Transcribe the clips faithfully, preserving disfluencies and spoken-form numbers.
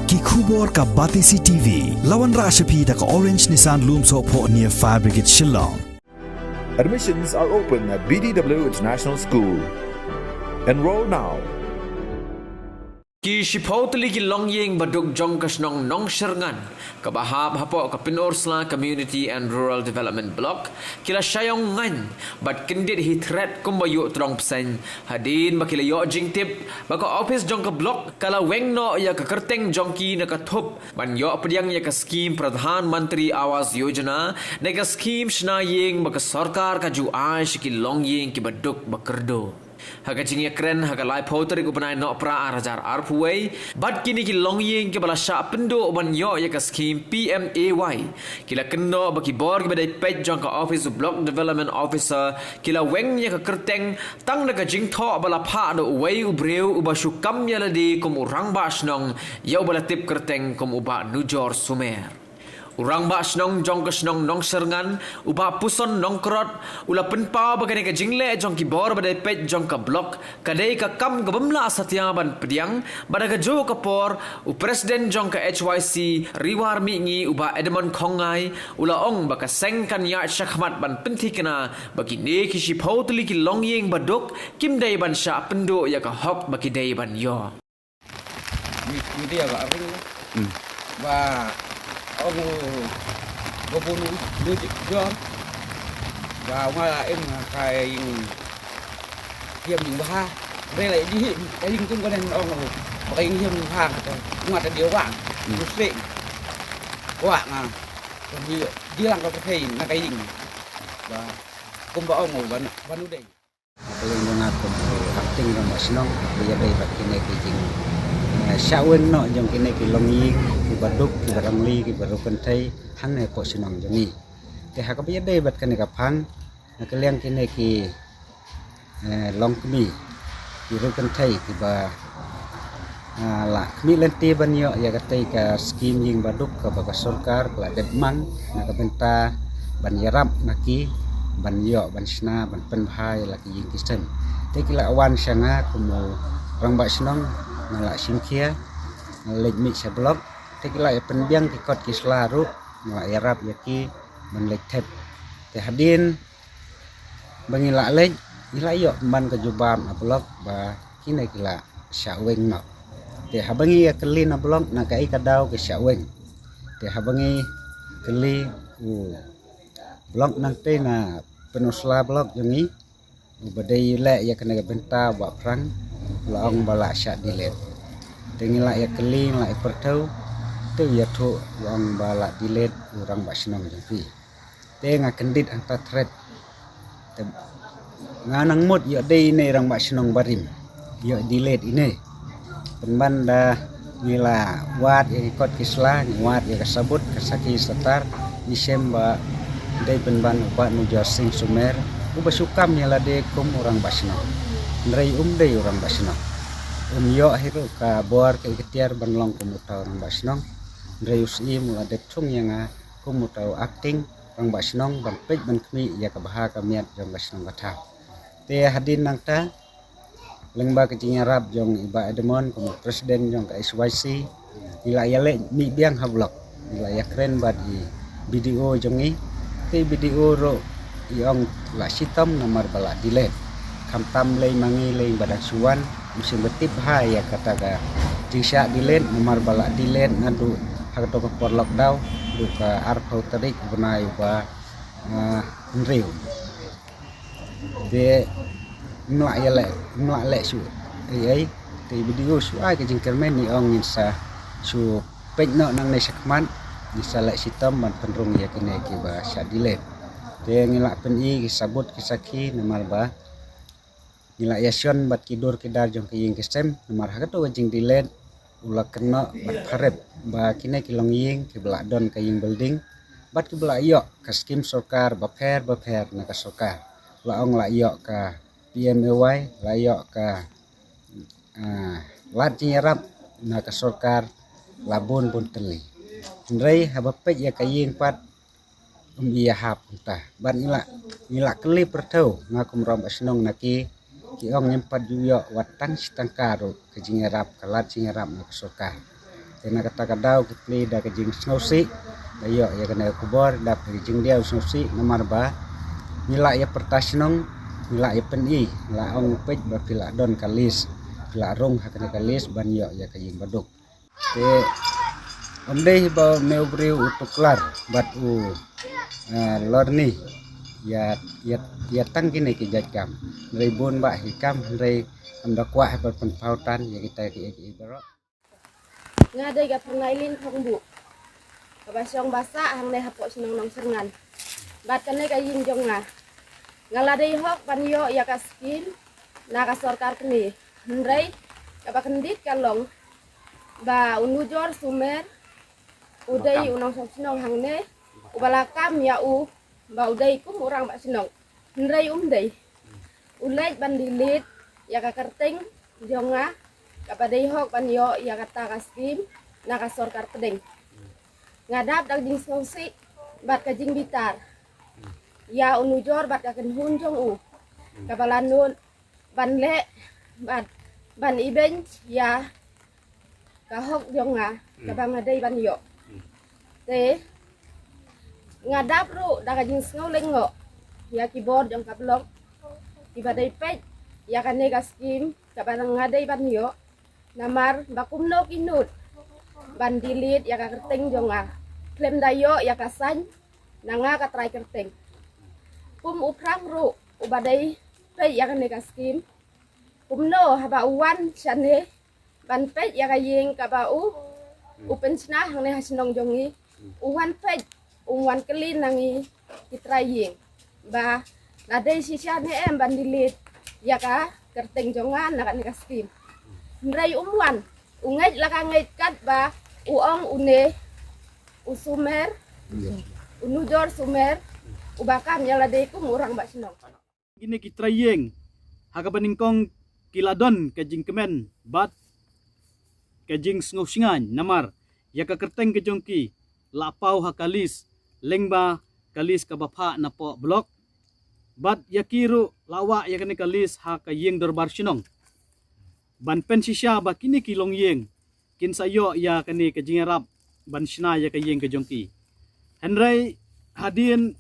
Ki khubor ka Batesi T V, la wanrah sha phi da ka Orange Nissan Lumsohphoh near Fire Brigade Shillong. Admissions are open at B D W International School. Enroll now. Ki shiphew tylli ki longïing baduk jong ka shnong Nongshyrngan kaba hap hapoh ka Pynursla Community and Rural Development Block ki la shah ïong ngaiñ bad kyndit hi thret kumba ïuh tdong bseiñ hadien ba ki la ïoh jingtip ba ka ophis jong ka block ka la weng noh ïa ka kyrteng jong ki na ka thup ban ïoh pdiang ïa ka skhim Pradhan Mantri Awas Yojana ne ka skhim shna ïing ba ka sorkar ka ju ai sha ki longïing kiba duk ba kyrduh. Ha ka jingïakren ha ka laiphew tarik u bnai Nohprah ar hajar arphew wei bad kine ki longïing kiba la shah pynduh ban ïoh ïa ka skhim P M A Y ki la kynnoh ba ki bor kiba dei peit jong ka ophis u Block Development Officer ki la weng ïa ka kyrteng tang da ka jingthoh ba la phah da uwei u briew uba shu kam ïa lade kum u rangbah shnong ïa uba la tip kyrteng kum u Bah Nujor Sumer. U rangbah shnong jong ka shnong Nongshyrngan, u Bah Puson Nongkrot, u la pynpaw ba kane ka jingleh jong ki bor ba dei peit jong ka block ka dei ka kam ka bym lah satia ban pdiang bad ha kajuh ka por u president jong ka H Y C Ri War Mihngi u Bah Edmund Khongngai u la ong ba ka seng kan ïaid shakhmat ban pynthikna ba kine ki shiphew tylli ki longïing baduk kim dei ban shah pynduh ïa ka hok ba ki dei ban ïoh. Ni ni dia ba ring ba ong go bunu lu jik jor ba wa la im ka ing hiam ing ha re la di ka ing tung ko nen ong ba ka ing hiam ha ka wa ta dia wa lu sing wa nga ni di lang ka kai na ka ing ba kum ba ong ba ba nu dei. Ka liang jong nga kum u acting rangbah shnong ba ïadei bad kine ki jing shah weng noh jong kine ki longïing kiba duk kiba rangli kiba riew kynthei hangne hapoh shnong jong ngi. Te ha kaba ïadei bad kane ka phang na ka liang kine ki longkmie ki riew kynthei kiba la khmih lynti ban ïoh ïa katei ka skhim ïing baduk kaba ka sorkar ka la dep mang na ka bynta ban ïarap na ki ban ïoh ban shna ban pynbha ïa la ki ïing ki sem. Te ki la wan sha nga kum u rangbah shnong nga la shim khia nga la leit mih sha block te ki la ïa pynbiang ki kot ki sla ruh nga la ïarap ïa ki ban leit thep. Te hadien ba ngi la leit ngi la ïoh pynban ka jubab na block ba kine ki la shah weng noh. Te haba ngi ïa kylli na block na kaei ka daw ki shah weng. Te haba ngi kylli u block nangtei na Pynursla block jong ngi uba dei leh ïa kane ka bynta u Bah Phrang u la ong ba la shah delete. Te ngi la ïa kylli ngi la ïa pyrthew te u ïathuh u ong ba la delete u rangbah shnong jong phi. Te nga kyndit hangta thret. Te nga nang mut ïoh dei ine rangbah shnong barim ïoh delete ine. Pynban da ngi la wad ïa ki kot ki sla ngi wad ïa ka sabut ka sakhi satar ngi shem ba dei pynban u Bah Nujor Singh Sumer uba shu kam ïa lade kum u rangbah shnong. Hynrei um dei u rangbah shnong. Um ïoh hi ruh ka bor ka iktiar ban long kum uta u rangbah shnong. Hynrei u syiem u la dep thung ïa nga kum uta u acting rangbah shnong ban peit ban khmih ïa ka bha ka miat jong ka shnong ka thaw. Te hadien nangta lyngba ka jingïarap jong i Bah Edmond kum u president jong ka H Y C ngi la ïa leit mih biang ha block ngi la ïa kren bad i B D O jong ngi. Te i B D O ruh i ong la shitom namar ba la delete. Khamtam lei ma ngi lei ba dang shu wan mynsiem ba tip bha ïa kata ka jingshah delete namar ba la delete naduh ha kato ka por lockdown duh ka arphew tarik u bnai uba hynriew. Te mla ïa leh mla leh shu ei ei te i B D O shu ai ka jingkyrmen i ong ngin sa shu peit noh nangne shakhmat ngin sa leh shitom ban pynrung ïa kine kiba shah delete. Te ngi la pyni ki sabut ki sakhi namar ba ngi la ïa shon bad ki dur ki dar jong ki ïing ki sem namar ha kato ka jingdelete u la kynnoh bad pharep ba kine ki longïing kiba la don ka ïing building bad kiba la ïoh ka skim sorkar bapher bapher na ka sorkar. La ong la ïoh ka P M A Y la ïoh ka lad jingïarap na ka sorkar la bun bun tylli. Hynrei haba peit ïa ka ïing pat um ïa hap kumta. Bad ngi la ngi la kylli pyrthew nga kum rangbah shnong na ki ki ong ngim pat ju ïoh wat tang shi tyngka ruh ka jingïarap ka lad jingïarap na ka sorkar. Na kata ka daw ki plie da ka jingsngewsih, da ïoh ïa kane ka khubor, dap da ka jingdiaw sngewsih, namar ba ngi lah ïa pyrta shnong, ngi lah ïa pyni, ngi lah ong peit ba phi lah don ka list, phi lah rung ha kane ka list ban ïoh ïa ka ïing baduk. Te ym dei ba une u briew u tuklar bad u, eh, lorni ïa, ïa, ïa tang kine ki jait kam. Hynrei bun bah ki kam, hynrei ym da kwah ban pynpaw tan ïa kita ki, ki, ki baroh. Nga dei ka Pyrnailin Thongbuh, kaba shong ba sah hangne hapoh shnong Nongsyrngan. Bad kane ka ïing jong nga, nga la dei hok ban ïoh ïa ka skim na ka sorkar kmie. Hynrei kaba kyndit ka long ba u Nujor Sumer, u dei u nongshong shnong hangne, uba la kam ïa u ba u dei kum u rangbah shnong. Hynrei um dei. U leit ban delete ïa ka kyrteng jong nga, kaba dei hok ban ïoh ïa kata ka skim na ka sorkar pdeng. Nga dap da ka jingsngewsih bad ka jingbitar ïa u Nujor bad ka kynhun jong u, kaba la nud ban leh bad ban ibeiñ ïa ka hok jong nga, kaba nga dei ban ïoh. Te nga dap ruh da ka jingsngew lyngngoh ïa ki bor jong ka block, kiba dei peit ïa kane ka skim kaba nga dei ban ïoh. Namar ba kumno ki nud ban delete ïa ka kyrteng jong nga, khlem da ïoh ïa ka sign na nga ka trai kyrteng. Kum u Phrang ruh uba dei peit ïa kane ka skim, kumno haba u wan shane ban peit ïa ka ïing kaba u, u pynshna hangne ha shnong jong ngi, u wan peit, u wan kylli na ngi ki trai ïing ba la dei shisha ne em ban delete ïa ka kyrteng jong nga na kane ka skim. Hynrei um wan, u ngeit la ka ngeit katba u ong une u Sumer, u Nujor Sumer, uba kam ïa lade kum u rangbah shnong. Kine ki trai ïing, ha kaba nyngkong ki la don ka jingkmen bad ka jingsngewsih namar ïa ka kyrteng ka jong ki la paw ha ka list, lyngba ka list kaba phah napoh block. Bad ïa ki ruh la wah ïa kane ka list ha ka ïing dorbar shnong ban pynshisha ba kine ki longïing kin sa ïoh ïa kane ka jingïarap ban shna ïa ka ïing ka jong ki. Hynrei hadien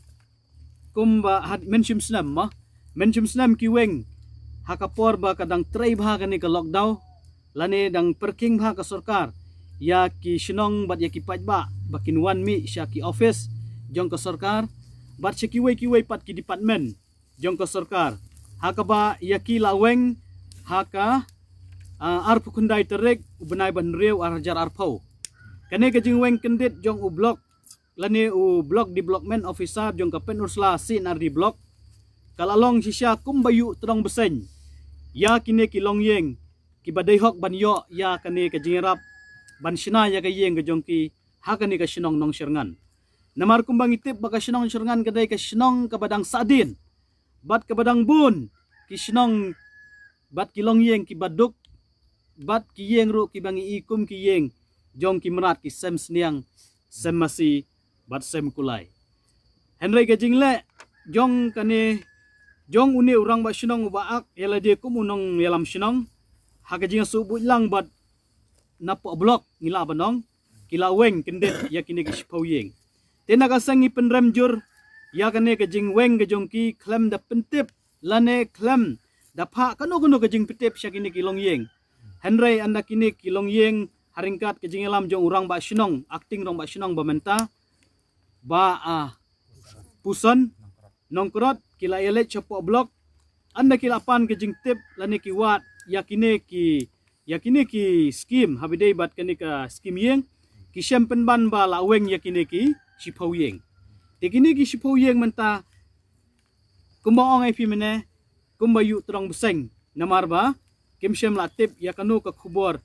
kumba had, mynshem snem mo, mynshem snem ki weng ha ka por ba ka dang trei bha kane ka lockdown, lane dang pyrkhing bha ka sorkar ïa ki shnong bad ïa ki paidbah ba kin wan mih sha ki office jong ka sorkar bad sha kiwei kiwei pat ki department jong ka sorkar, ha kaba ïa ki la weng ha ka, ah, arphew khyndai tarik u bnai ba hynriew ar hajar arphew. Kane ka jingweng kyndit jong u block lane u block development officer jong ka Pynursla C and R D block ka la long shisha kumba ïuh tdong bseiñ ïa kine ki longïing kiba dei hok ban ïoh ïa kane ka jingïarap ban shna ïa ka ïing ka jong ki ha kane ka shnong Nongsyrngan. Namar kumba ngi tip ba ka shnong Nongsyrngan ka dei ka shnong kaba dang sahdien bad kaba dang bun ki shnong bad ki longïing kiba duk bad ki ïing ruh kiba ngi i kum ki ïing jong ki mrad ki sem sniang, sem masi bad sem kulai. Hynrei ka jingleh jong kane jong une u rangbah shnong uba ak ïa lade kum u nongïalam shnong ha ka jingïasyllok lang bad napoh block ngi lah ban ong ki la weng kyndit ïa kine ki shiphew ïing. Te na ka seng ngi pynrem jur ïa kane ka jingweng ka jong ki khlem da pyntip lane khlem da phah kano kano ka jingpyntip sha kine ki longïing. Hynrei ynda kine ki longïing ha ryngkat ka jingïalam jong u rangbah shnong, acting rangbah shnong ba mynta, Bah, ah, Puson Nongkrot ki la ïaleit shapoh block ynda ki la pan ka jingtip lane ki wad ïa kine ki, ïa kine ki skim, haba ïadei bad kane ka skim ïing, ki shem pynban ba la weng ïa kine ki shiphew ïing. Te kine ki shiphew ïing mynta kumba ong ai phi mynne kumba ïuh tdong bseiñ namar ba kim shem la tip ïa kano ka khubor.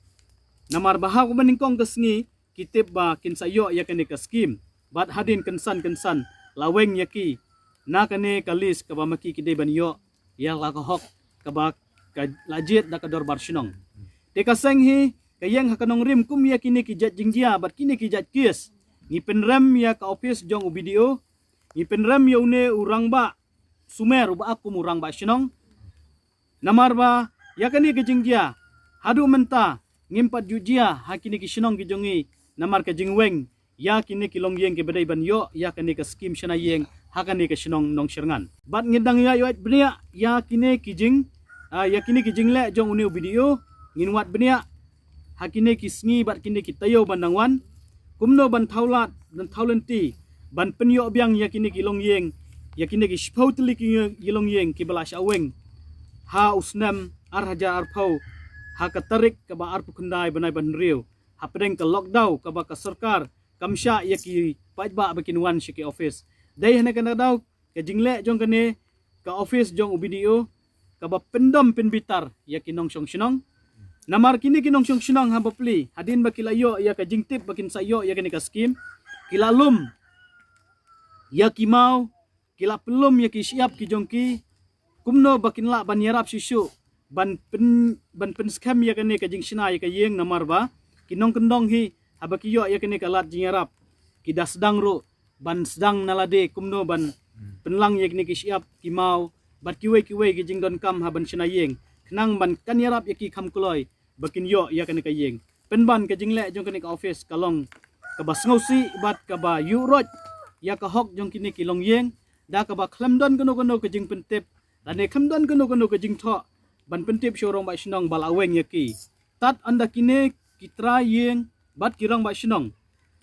Namar ba ha kaba nyngkong ka sngi ki tip ba kin sa ïoh ïa kane ka skim bad hadien kynsan kynsan la weng ïa ki na kane ka list kaba ma ki ki dei ban ïoh ïa la ka hok kaba ka la jied da ka dorbar shnong. Te ka seng hi ka ïeng ha ka nongrim kum ïa kine ki jait jingjia bad kine ki jait kes. Ngi pynrem ïa ka office jong u B D O, ngi pynrem ïa une u rangbah Sumer uba ak kum u rangbah shnong. Namar ba ïa kane ka jingjia haduh mynta ngim pat ju jia ha kine ki shnong ki jong ngi, namar ka jingweng ïa kine ki longïing kiba dei ban ïoh ïa kane ka skim shna ïing ha kane ka shnong Nongshyrngan. Bad ngin dang ïa ïoh bniah ïa kine ki jing, ah, ïa kine ki jingleh jong une u B D O, ngin wad bniah ha kine ki sngi bad kine ki taïew ban dang wan, kumno ban thaw lad, ban thaw lynti, ban pynïoh biang ïa kine ki longïing, ïa kine ki shiphew tylli ki, ki longïing kiba la shah weng ha u snem ar hajar arphew, ha ka tarik kaba arphew khyndai bnai ba hynriew, hapdeng ka lockdown kaba ka sorkar kam shah ïa ki paidbah ba kin wan sha ki office. Dei hane ka na daw ka jingleh jong kane ka office jong u B D O kaba pyndom pynbitar ïa ki nongshong shnong. Namar kine ki nongshong shnong haba plie, hadien ba ki la ïoh ïa ka jingtip ba kin sa ïoh ïa kane ka skim, ki la lum ïa ki maw, ki la pynlum ïa ki shyiap ki jong ki, kumno ba kin lah ban ïarap shisha ban pyn, ban pynskhem ïa kane ka jingshna ïa ka ïing, namar ba ki nongkyndong hi haba ki ïoh ïa kane ka lad jingïarap, ki da sdang ruh ban sdang na lade kumno ban pynlang ïa kine ki shyiap ki maw bad kiwei kiwei ki jingdonkam ha ban shna ïing, khnang ban kan ïarap ïa ki kham kloi ba kin ïoh ïa kane ka ïing. Pynban ka jingleh jong kane ka office ka long kaba sngewsih bad kaba ïuh roit ïa ka hok jong kine ki longïing, da kaba khlem don kano kano ka jingpyntip, lane khlem don kano kano ka jingthoh ban pyntip sha u rangbah shnong ba la weng ïa ki. Tad ynda kine ki trai ïing bad ki rangbah shnong,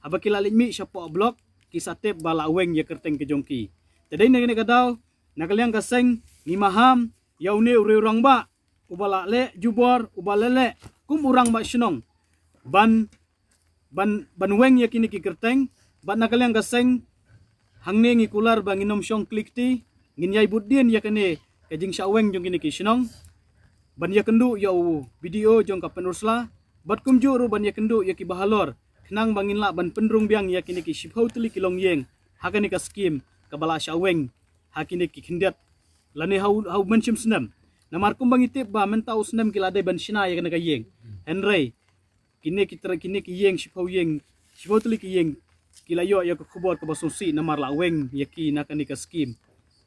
haba ki la leit mih shapoh block, ki sa tip ba la weng ïa kyrteng ka jong ki. Te dei na kane ka daw, na ka liang ka seng, ngi maham ïa une u riew rangbah uba la leh jubor, uba la leh kum u rangbah shnong ban, ban, ban weng ïa kine ki kyrteng. Bad na ka liang ka seng, hangne ngi kular ba ngin ym shong kli kti, ngin ïai bud dien ïa kane ka jingshah weng jong kine ki shnong, ban ïakynduh ïa u B D O jong ka Pynursla, bad kumjuh ruh ban ïakynduh ïa kiba halor, khnang ba ngin lah ban pynrung biang ïa kine ki shiphew tylli ki longïing ha kane ka skim kaba la shah weng ha kine ki khyndiat, lane ha u, ha u mynshem snem. Namar kumba ngi tip ba mynta u snem ki la dei ban shna ïa kane ka ïing, hynrei kine ki trai, kine ki ïing shiphew ïing, shiphew tylli ki ïing, ki la ïoh ïa ka khubor kaba sngewsih namar la weng ïa ki na kane ka skim.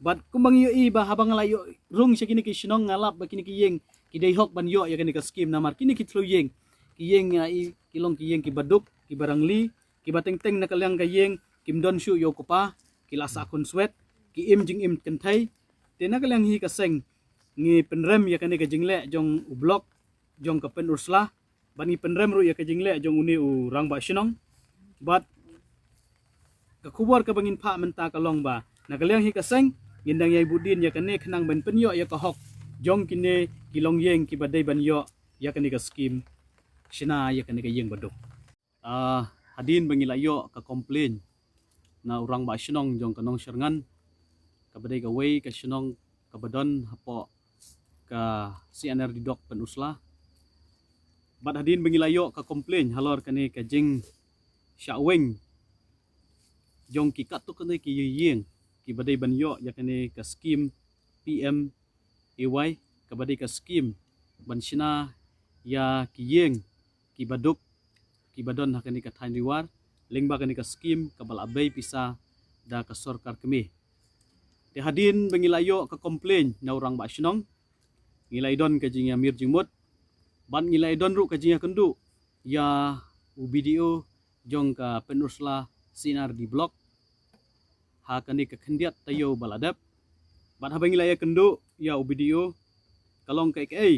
Bad kumba ngi ïohi ba haba nga la ïoh rung sha kine ki shnong, nga lap ba kine ki ïing ki dei hok ban ïoh ïa kane ka skim, namar kine ki thliew ïing, ki ïing nga i ki long ki ïing kiba duk, kiba rangli, kiba teng teng na ka liang ka ïing kim don shuh ïa u kpa, ki la sah khun swet, ki im jingim kynthei. Te na ka liang hi ka seng, ngi pynrem ïa kane ka jingleh jong u block jong ka Pynursla, bad ngi pynrem ruh ïa ka jingleh jong une u rangbah shnong. Bad ka khubor kaba ngin phah mynta ka long ba na ka liang hi ka seng, ngin dang ïai bud dien ïa kane khnang ban pynïoh ïa ka hok jong kine ki longïing kiba dei ban ïoh ïa kane ka skim shna ïa kane ka ïing ba duk. Ah, hadien ba ngi la ïoh ka complain na u rangbah shnong jong ka Nongshyrngan, kaba dei kawei ka shnong kaba don hapoh ka C and RD Block Pynursla. Bad hadien ba ngi la ïoh ka complain halor kane ka jingshah weng jong ki katto katne ki ïing kiba dei ban ïoh ïa kane ka skim P M A Y, kaba dei ka skim ban shna ïa ki ïing kiba duk, kiba don ha kane ka thaiñ Ri War, lyngba kane ka skim kaba la bei pisa da ka sorkar kmie. Te hadien ba ngi la ïoh ka complain na u rangbah shnong, ngi la ïadon ka jingïamir jingmut, bad ngi la ïadon ruh ka jingïakynduh ïa u B D O jong ka Pynursla C and RD Block ha kane ka khyndiat taïew ba la dep. Bad haba ngi la ïakynduh ïa u B D O, ka long kaei kaei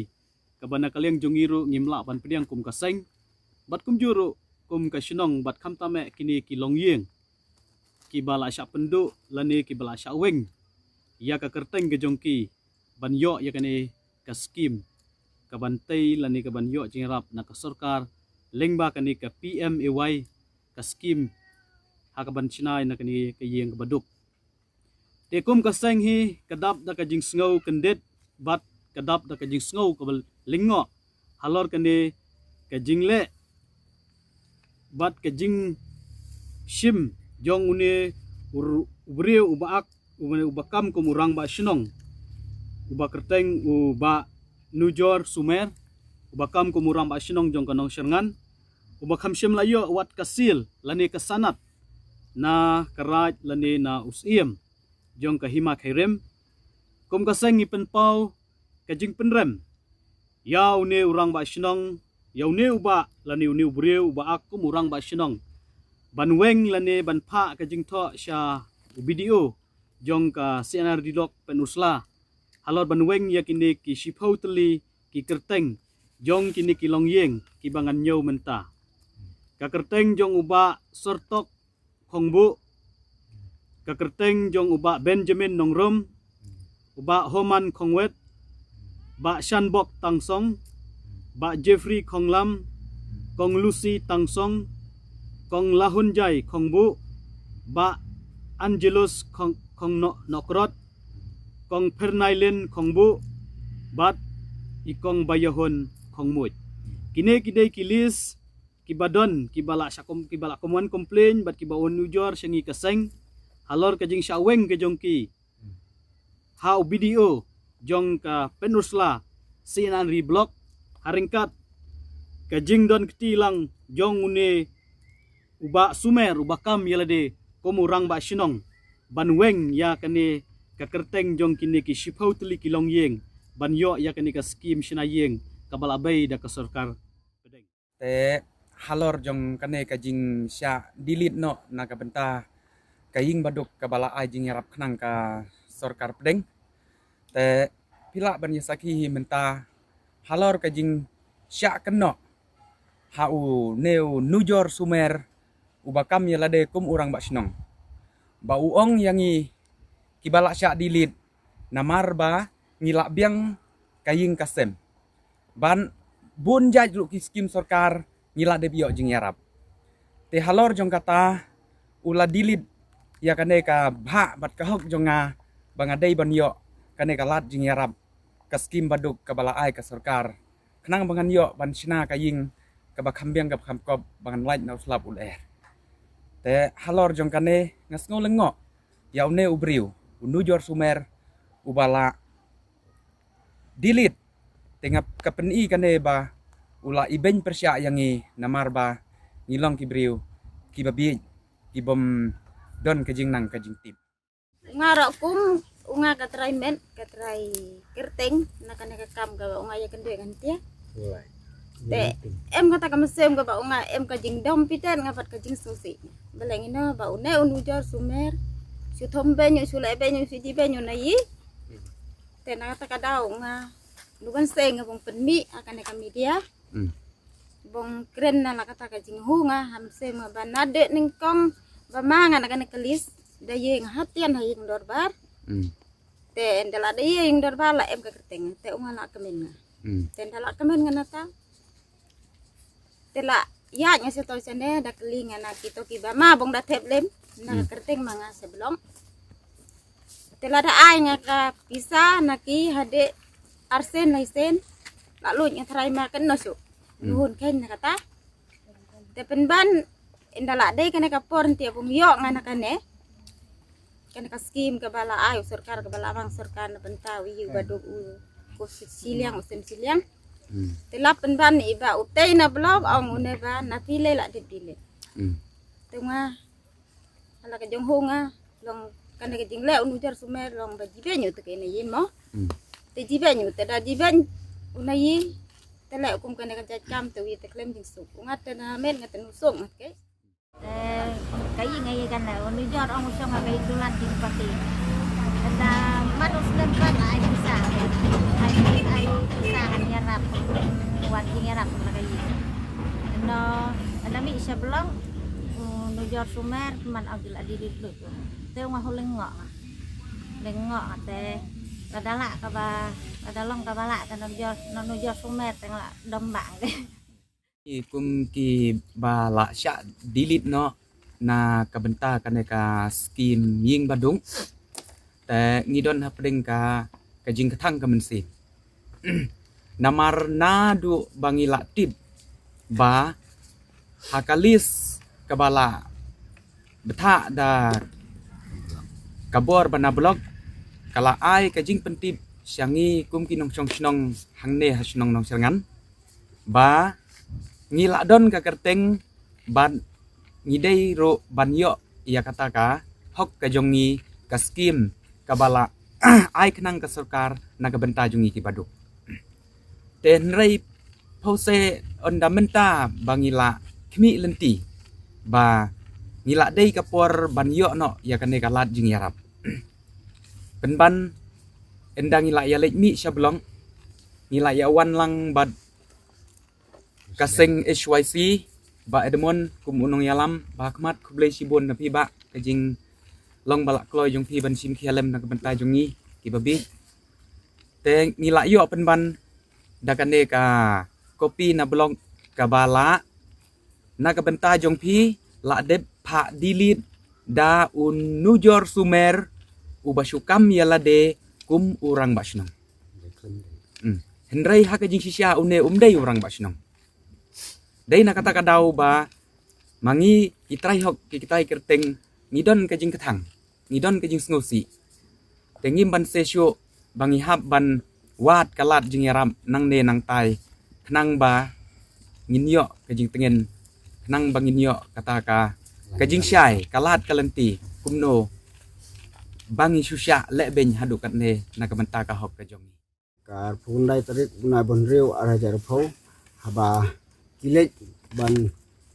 kaba na ka liang jong ngi ruh ngim lah ban pdiang kum ka seng, bad kumjuh ruh kum ka shnong, bad khamtam eh kine ki longïing kiba la shah pynduh lane kiba la shah weng ïa ka kyrteng ka jong ki ban ïoh ïa kane ka skim kaban tei lane kaban ïoh jingïarap na ka sorkar lyngba kane ka P M A Y, ka skim ha kaban shna ïa kane ka ïing kaba duk. Te kum ka seng hi ka dap da ka jingsngew kyndit bad ka dap da ka jingsngew kaba lyngngoh halor kane ka jingleh bad ka jingshim jong une u r-, u briew uba ak, uba, uba kam kum u rangbah shnong, uba kyrteng u Bah Nujor Sumer, uba kam kum u rangbah shnong jong ka Nongshyrngan, uba kham shym la ïoh wat ka seal lane ka sanad na ka raid lane na u Syiem jong ka Hima Khyrim. Kum ka seng ngi pynpaw ka jingpynrem ïa une u rangbah shnong ïa une u bah lane une u briew uba ak kum u rangbah shnong ban weng lane ban phah ka jingthoh sha u B D O jong ka C&RD Block Pynursla halor ban weng ïa kine ki shiphew tylli ki kyrteng jong kine ki longïing kiba ngan ñiew mynta. Ka kyrteng jong u bah Sortok Khongbuh, ka kyrteng jong u bah Benjamin Nongrum, u bah Homan Khongwet, bah Shanbok Tangsong, bah Jeffrey Khonglam, kong Lucy Tangsong, kong Lahunjai Khongbuh, bah Angelus Khong, Khong No, Nokrot, kong Phernailin Khongbuh, bad i kong Bayahun Khongmuit. Kine ki dei ki list kiba don, kiba la sha kom, kiba la kom wan complain bad kiba wan ujor sha ngi ka seng halor ka jingshah weng ka jong ki ha u B D O jong ka Pynursla C&RD Block, ha ryngkat ka jingdon kti lang jong une u bah Sumer uba kam ïa lade kum u rangbah shnong ban weng ïa kane ka kyrteng jong kine ki shiphew tylli ki longïing ban ïoh ïa kane ka skim shna ïing kaba la bei da ka sorkar pdeng. Te halor jong kane ka jingshah delete noh na ka bynta ka ïing baduk kaba la ai jingïarap khnang ka sorkar pdeng. Te phi lah ban ïa sakhi hi mynta halor ka jingshah kynnoh ha une u Nujor Sumer uba kam ïa lade kum u rangbah shnong, ba u ong ïa ngi kiba la shah delete namar ba ngi la biang ka ïing ka sem ban bun jait ruh ki skim sorkar ngi la dep ïoh jingïarap. Te halor jong kata u la delete ïa kane ka bhah bad ka hok jong nga ba nga dei ban ïoh kane ka lad jingïarap ka skim baduk kaba la ai ka sorkar khnang ba ngan ïoh ban shna ka ïing kaba kham biang kaba kham kop ba ngan lait na u slap u lyer. Te halor jong kane nga sngew lyngngoh ïa une u briew u Nujor Sumer uba la delete. Te nga ka pyni kane ba u la ibeiñ pyrshah ïa ngi namar ba ngi long ki briew kiba bieit kibym don ka jingnang ka jingtip. Nga ruh kum u nga ka trai met ka trai kyrteng na kane ka kam kaba u nga ïa kynduh ngan tia. Te em kata ka mynsiem kaba u nga em ka jingdom piten nga pat ka jingsngewsih. Balei ngino ba une u Nujor Sumer shu thom beiñ u shu leh beiñ u shu ji beiñ u na ïi. Te na kata ka daw u nga nu ban seng nga bong pynmih ha kane ka media. Bong kren na la kata ka jinghu nga ha mynsiem nga ba na dei nyngkong ba ma nga na kane ka list da ïeng ha tian ha ïing dorbar. Te ynda la da ïeng dorbar la em ka kyrteng te u nga la kmen nga. Te ynda la kmen nga nata te la ïaid nga sha to shane da kylli nga na kito kiba ma bong da thep lem na ka kyrteng ma nga sha Blong. Te la da ai nga ka pisa na ki hadeh arsen laisen la luid nga trai ma kan no shu nuhun ken na kata. Te pynban ynda la dei kane ka por nti bong ïoh nga na kane kane ka skim kaba la ai u sorkar kaba la bang sorkar na bynta u ïu baduk u ko siliang u sem siliang. Te la pynban i ba u tei na Blong ong une ba na pile la dip dile. Te nga ala ka jong ho nga long kane ka jingle u Nujor Sumer long ba jibe nyu te kene yin mo. Te jibe nyu te da jibe u na yi te le kum kane ka jait kam te wi te klem jingsuk u nga te na met nga te nusuk nga te. Te ka yi nga yi kan le u Nujor ong u shong ka yi tulan ding pati. Te da mat u slem pat ai pisa ai ai pisa kan yarap wan ding yarap na ka yi. No ada mi sha Blong u Nujor Sumer man au jila di di lu. Te nga hu lyngngoh nga lyngngoh nga te lada lah kaba lada long kaba lah te Nujor Nujor Sumer te nga lah dom bang te. Kum kiba la shah delete noh na ka bynta kane ka skim ïing baduk. Te ngi don hapdeng ka ka jingkthang ka mynsiem. Namar naduh ba ngi la tip ba ha ka list kaba la bthah da ka bor ba na Blong ka la ai ka jingpyntip sha ngi kum ki nongshong shnong hangne ha shnong Nongsyrngan ba ngi la don ka kyrteng bad ngi dei ruh ban ïoh ïa kata ka hok ka jong ngi ka skim kaba la ai khnang ka sorkar na ka bynta jong ngi ki baduk. Te hynrei Hose ynda mynta ba ngi la khmih lynti ba ngi la dei ka por ban ïoh noh ïa kane ka lad jingïarap. Pynban ynda ngi la ïa leit mih sha Blok, ngi la ïa wan lang bad ka seng H Y C, Bah Edmond kum u nongïalam, ba khmat khublei shibun na phi bah ka jinglong ba la kloi jong phi ban shim khia lem na ka bynta jong ngi kiba bieit. Te ngi la ïoh pynban da kane ka kopi na Blok kaba la na ka bynta jong phi la dep phah delete da u Nujor Sumer uba shu kam ïa lade kum u rangbah shnong. Hmm. Hynrei ha ka jingshisha une um dei u rangbah shnong. Dei na kata ka daw ba ma ngi ki trai hok ki kitai kyrteng ngi don ka jingkthang, ngi don ka jingsngewsih. Te ngim ban seh shuh ba ngi hap ban wad ka lad jingïarap nangne nangtai khnang ba ngin ïoh ka jingtngen, khnang ba ngin ïoh kata ka ka jingshai, ka lad ka lynti kumno ba ngi shu shah leh beiñ haduh katne na ka bynta ka hok ka jong ngi. Ka arphew khyndai tarik bnai ba hynriew ar hajar arphew, haba ki leit ban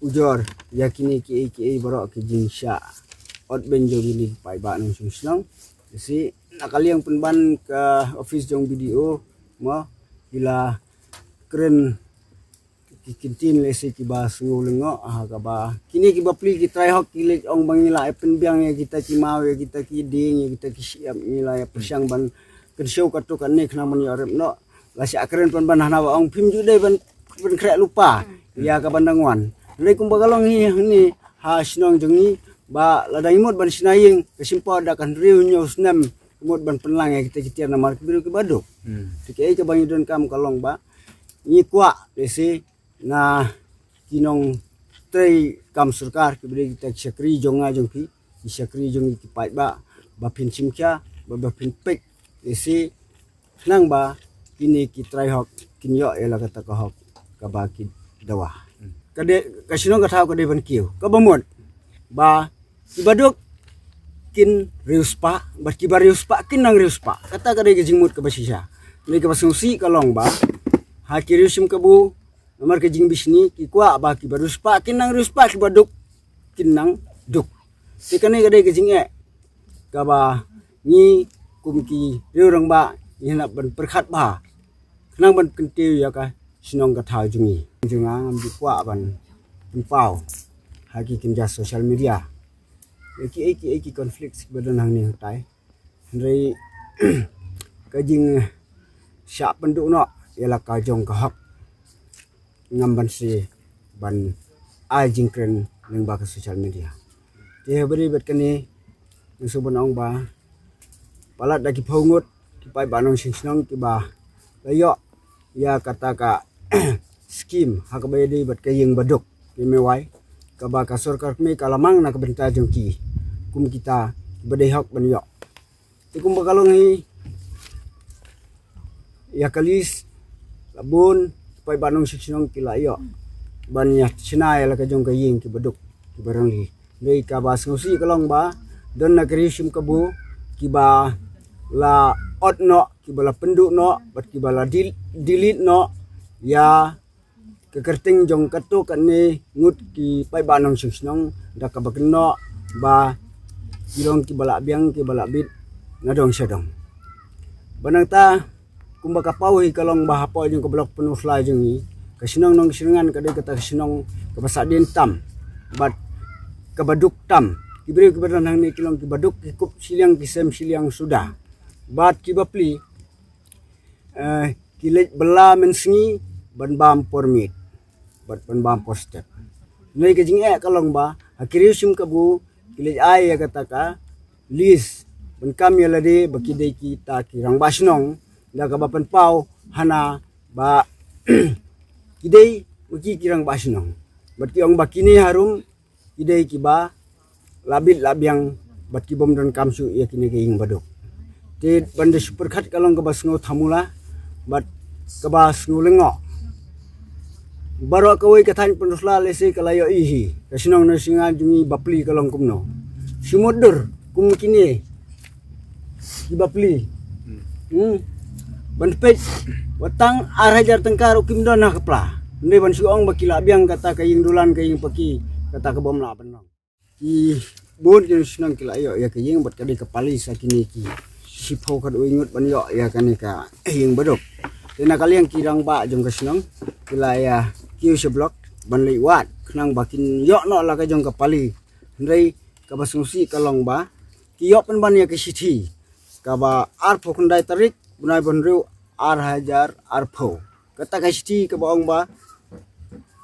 ujor ïa kine kiei kiei baroh ki jingshah ot beiñ jong kine ki paidbah nongshong shnong. Lehse na ka liang pynban ka office jong B D O mo, ki la kren ki kyntien lehse kiba sngew lyngngoh ha kaba kine kiba plie ki trai hok ki leit ong ba ngi la ïa pynbiang ïa kita ki maw, ïa kita ki dieng, ïa kita ki shyiap, ngi la ïa pyrshang ban kynshew katto katne khnang ban ïoh rep noh. La shah kren pynban hana ba ong phim ju dei ban pynkhreh lypa ïa ka ban dang wan. Hynrei kumba ka long hi hangne ha shnong jong ngi ba lada ngi mut ban shna ïing ka shim por da ka hynriew hynñiew snem mut ban pynlang ïa kita ki tiar namar ki briew kiba duk. Hmm. Te kiei kaba ngi donkam ka long ba ngi kwah lehse na ki nongtrei kam sorkar, kiba dei kita ki shakri jong nga jong phi, ki shakri jong ngi ki paidbah, ba phin shim khia bad ba phin peit lehse khnang ba kine ki trai hok kin ïoh ïa la kata ka hok kaba ki dawa. Ka dei ka shnong ka thaw ka dei ban kiew, kaba mut ba kiba duk kin riewspah bad kiba riewspah kin nang riewspah. Kata ka dei ka jingmut kaba shisha. Dei kaba sngewsih ka long ba ha ki riew shim kabu namar ka jingbishni ki kwah ba kiba riewspah kin nang riewspah, kiba duk kin nang duk. Te kane ka dei ka jingeh kaba ngi kum ki riew rangbah ngi hap ban pyrkhat bha khnang ban kyntiew ïa ka shnong ka thaw jong ngi. Jong nga ngam ju kwah ban pynpaw ha ki kynja social media ïa kiei kiei ki conflict kiba don hangne hangtai. Hynrei ka jingshah pynduh noh ïa la ka jong ka hok ngam ban sngewsih ban ai jingkren lyngba ka social media. Te ha bri bad kane nga sngewbha ban ong ba palat da ki phew ngut ki paidbah nongshong shnong kiba la ïoh ïa kata ka skim ha kaba ïadei bad ka ïing baduk, P M A Y, kaba ka sorkar kmie ka la mang na ka bynta jong ki kum kita kiba dei hok ban ïoh. Te kumba ka long hi ïa ka list la bun paidbah nongshong shnong ki la ïoh ban ïa shna ïa la ka jong ka ïing kiba duk kiba rangli. Dei kaba sngewsih ka long ba don na ka riew shim kabu kiba la ot noh, kiba la pynduh noh bad kiba la del-, delete noh ïa ka kyrteng jong katto katne ngut ki paidbah nongshong shnong da kaba kynnoh ba ki long kiba la biang kiba la bit na dong sha dong. Ba nangta kumba ka paw hi ka long ba hapoh jong ka Block Pynursla jong ngi, ka shnong Nongshyrngan ka dei kata ka shnong kaba sahdien tam bad kaba duk tam. Ki briew kiba don hangne ki long kiba duk, ki kup shiliang ki sem shiliang suda. Bad kiba plie, eh, ki leit bylla mynsngi ban bam por miet bad ban bam por step. Hynrei ka jingeh ka long ba ha ki riew shim kabu ki leit ai ïa kata ka list ban kam ïa lade ba ki dei kita ki rangbah shnong, da kaba pynpaw hana ba ki dei ma ki ki rangbah shnong bad ki ong ba kine harum ki dei kiba la bit la biang bad ki bym donkam shuh ïa kine ki ïing baduk. Te ban da shu pyrkhat ka long kaba sngew thamula bad kaba sngew lyngngoh. Baroh kawei ka thaiñ Pynursla lehse ka la ïohi hi, ka shnong Nongshyrngan jong ngi ba plie ka long kumno. Shu mutdur kum kine kiba plie. Hmm. Ban peit wat tang ar hajar tyngka ruh kim don ha ka pla. Hynrei ban shu ong ba ki la biang kata ka ïing dulan, ka ïing paki, kata ka bym lah ban long. Ki bun ki nong shnong ki la ïoh ïa ka ïing bad ka dei ka pali sa kine ki shiphew khatwei ngut ban ïoh ïa kane ka ïing baduk. Te na ka liang ki rangbah jong ka shnong ki la ïa kiew sha block ban leit wad khnang ba kin ïoh noh la ka jong ka pali. Hynrei kaba sngewsih ka long ba ki ïoh pynban ïa ka shithi kaba arphew khyndai tarik bnai ba hynriew ar hajar arphew. Kata ka shithi kaba ong ba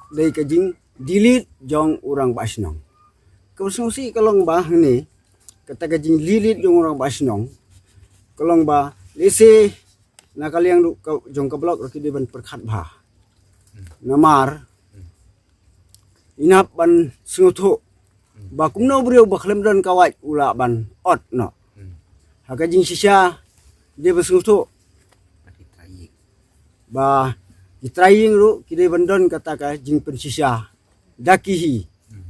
dei ka jingdilid jong u rangbah shnong. Kaba sngewsih ka long ba hangne kata ka jingdilid jong u rangbah shnong ka long ba lehse na ka liang ruh ka jong ka block ruh ki dei ban pyrkhat bha. Namar ynap ban sngewthuh ba kumno u briew ba khlem don ka wait u lah ban ot noh. Ha ka jingshisha dei ban sngewthuh ba ki trai ïing ruh ki dei ban don kata ka jingpynshisha da ki hi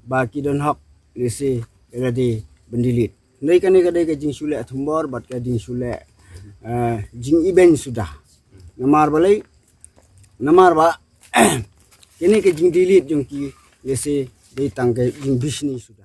ba ki don hok lehse ïa lade ban dih leit. Hynrei kane ka dei ka jingshu leh thombor bad ka jingshu leh eh, jingibeiñ suda. Namar balei? Namar ba kane ka jingdih leit jong ki lehse dei tang ka jingbishni suda.